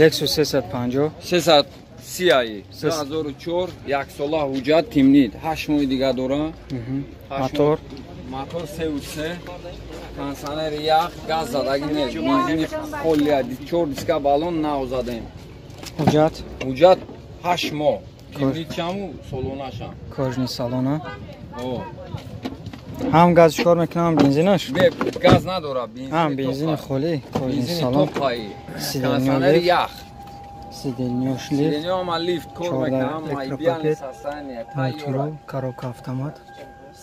Lexus 350. 330 ай. 2004, як сола ҳуҷҷат тимнид. 8 моҳи дига дора. Мотор. Мотор 3.3. Кондиционер ях, газ задаги нест. Бензини холия, 4 диска баллон нав задем. Ҳуҷҷат? Ҳуҷҷат 8 моҳ. Тимнид чаму солонашам. Кожни салона. Ҳам газ чикор мекунам, ҳам бензинаш? Не, газ надора, бензин. Ҳам бензини холӣ, кожни салон. Кондиционер ях. Сиденьёш лифт. Сиденьёма лифт кор мекунам, идеальный состояние. Мультирул, коробка автомат.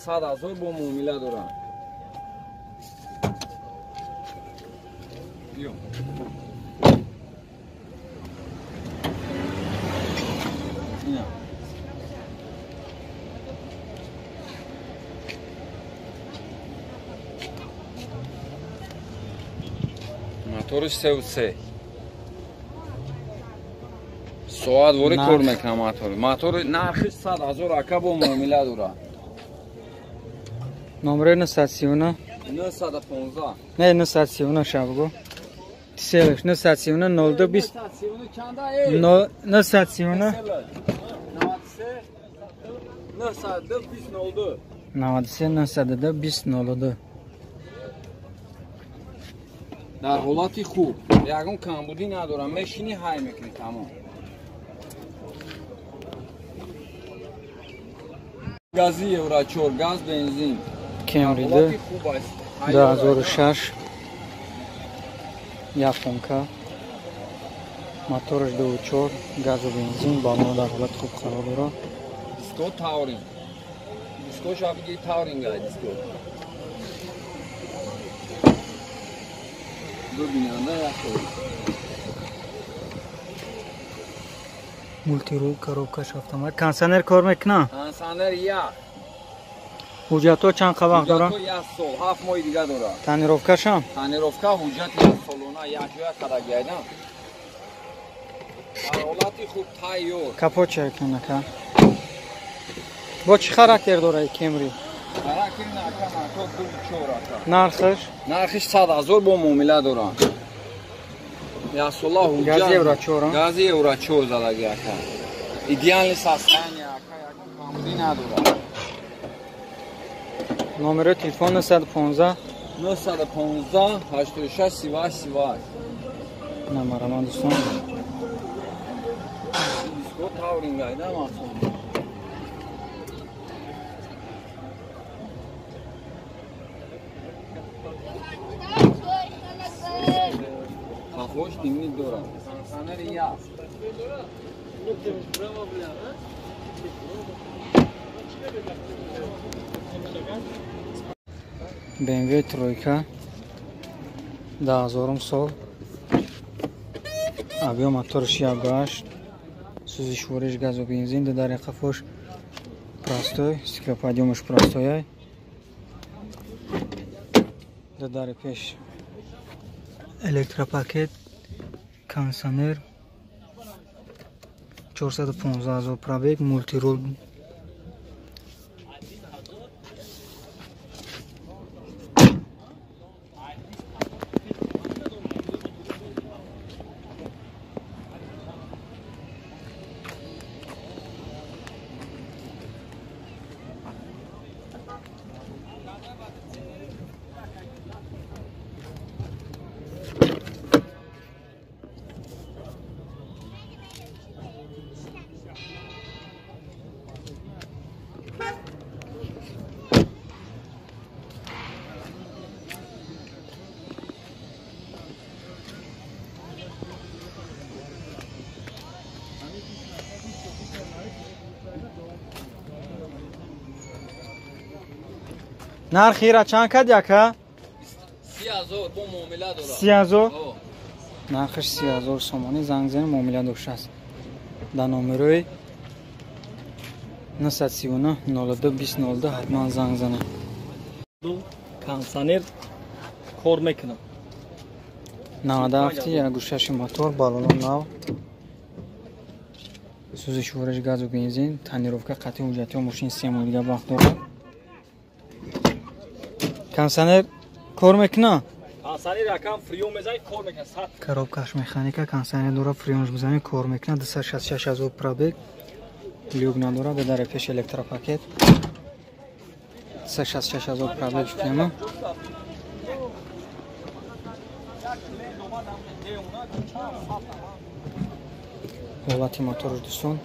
100 000 бо муомила дорам. Моториш 3.3. Соат вори кор мекунам мотор. Мотор нархиш 100 000 ака бо муомила дора. Номер 939 915. Не 939 шабгу. Селш 939 02 20. 939 93 902 20 02. 93 902 20 02. Дар ҳолати хуб, ягон камбудӣ надорам, мешинӣ ҳай мекунӣ тамом. Гази Евро 4, газ бензин. Camry 2006, японка, мотораш 2.4, газу бензин, баллон дар ҳолати хуб қарор дорад. Диско Таурин. Диско шабиги Тауринг ай диско. Бибинанда як. Мультирул, коробкаш автомат. Кондиционер кор мекунад? Кондиционер як. Ҳуҷҷатҳо чанд вақт дорад? Ҳуҷҷатҳо як сол, 7 моҳи дига дорад. Тонировкашам? Тонировка ҳуҷҷат як солона, як ҷоя кадагиайда. Дар ҳолати хуб тайёр. Капот ча кунака? Бо чӣ характер дорад Camry? Характер нака мотор 2.4 ака. Нархиш? Нархиш 100 000 бо муомила дорад. Як сола ҳуҷҷат. Гази Евро 4. Гази Евро 4 задаги ака. Идеальный состояние ака, ягон камбудӣ надорад. Номери телефон 915 915 86 38 38. Намараман дӯстон. Диско Тауринг айда махсус. Хафош димни дорад. Кондиционер як. BMW тройка 2000 сол. Объем моторш 1.8, сӯзишвориш газу бензин, дар қафош простой, стеклоподъемаш простой. Дар пеш электропакет, кондиционер, 415 000 пробег, мультирул. Нархи ира чанд кад яка? 30 000 бо муомила дорад. 30 000? Нархиш 30 000 сомонӣ, занг зани муомила доштааст. Дар номерои 939 02 20 02 ҳатман занг занед. Кондиционер кор мекунад. 97 1.6 мотор, баллоно нав. Сӯзишвориш газу бензин, тонировка қатъи ҳуҷҷатиҳо, мошин 3 моҳи дига вақт дорад. Кондиционер кор мекунад? Кондиционер якам фрион мезанӣ кор мекунад. Коробкаш механика, кондиционер дора, фрионш мезанӣ кор мекунад. 266 ҳазор пробег. Люк надора, дар пеш электропакет. 266 ҳазор пробег шудем. Ҳолати моторш дӯстон.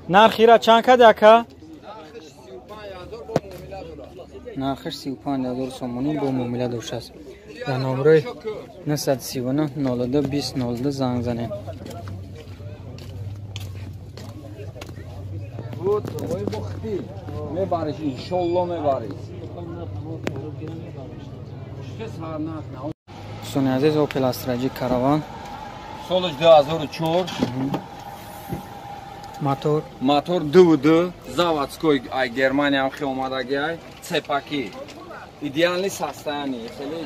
Нархира чанд кад ака? Нархиш 35 ҳазор сомонӣ бо муомила доштааст. Дар номерои 939 02 20 02 занг занед. Мебариш, иншолло мебариш. Дӯстони азиз, Opel Astra G Caravan солаш 2004. Мотор мотор 2.2 заводской, ай Германия ҳам хел омадаги, ай цепаки. Идеальный состояние, хеле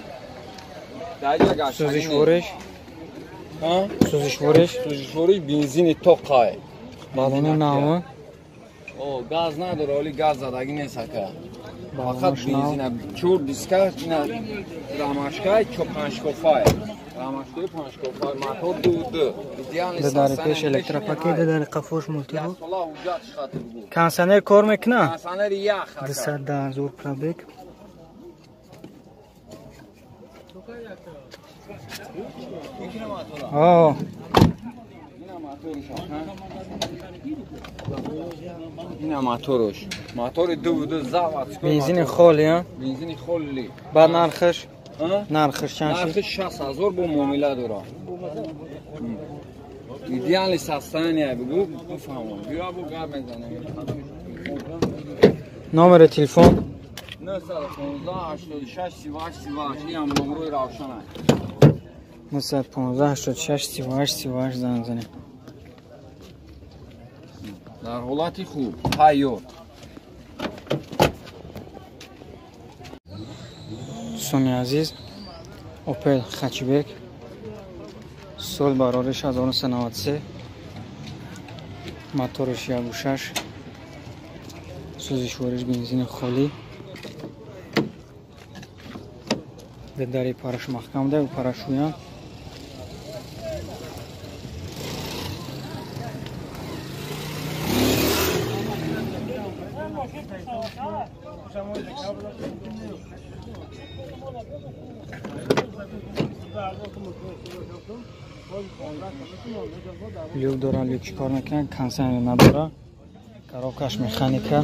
даҷа гаштагӣ. Сӯзишвориш? Сӯзишвориш? Сӯзишвориш бензини тоқай. Балони нав. О, газ надора, оли газ задагӣ нест ака. Фақат бензина, чор диска, ина рамашкай, чо панҷкофай. Рамашкои панҷкофай, мотор 2.2. Идеальный Дар пеш электропакет, дар қафош мултиблок. Кондиционер кор мекунад? Кондиционер ях ака. 210 ҳазор пробег. О, ина моторуш. Мотори 2.2 заводской. Бензини холи, а? Бензини холи. Баъд нархаш? Нархаш чанд шуд? Нархиш 60 ҳазор бо муомила дора. Идеальный состояние, бигӯ, бифаҳмам. Биё бо гап мезанем. Номери телефон 915 86 38 38. Ин ҳам номерои Равшан аст. 915 86 38 38 занг занед. Дар ҳолати хуб, тайёр. Дӯстони азиз, Opel Hatchback сол барориш 1993, моториш 1.6, сӯзишвориш бензини холӣ. Дари параш маҳкам да, парашӯян. Люк дора, люк чӣ кор мекунад? Кондиционер надора. Коробкаш механика.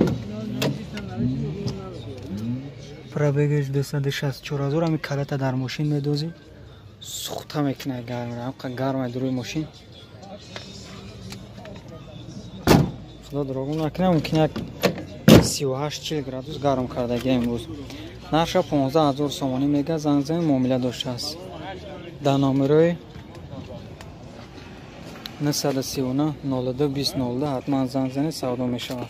Пробегаш 264 ҳазор. Ҳами калата дар мошин медозӣ, сухта мекунад гармра. Ҳамқа гарма рӯи мошин. Худо дурӯғ накунад, мумкин як 38-40 градус гарм кардаги имрӯз. Нарша 15 ҳазор сомонӣ мега, занг занед, муомила доштааст. Дар номерои 939 02 20 02 ҳатман занг занед, савдо мешавад.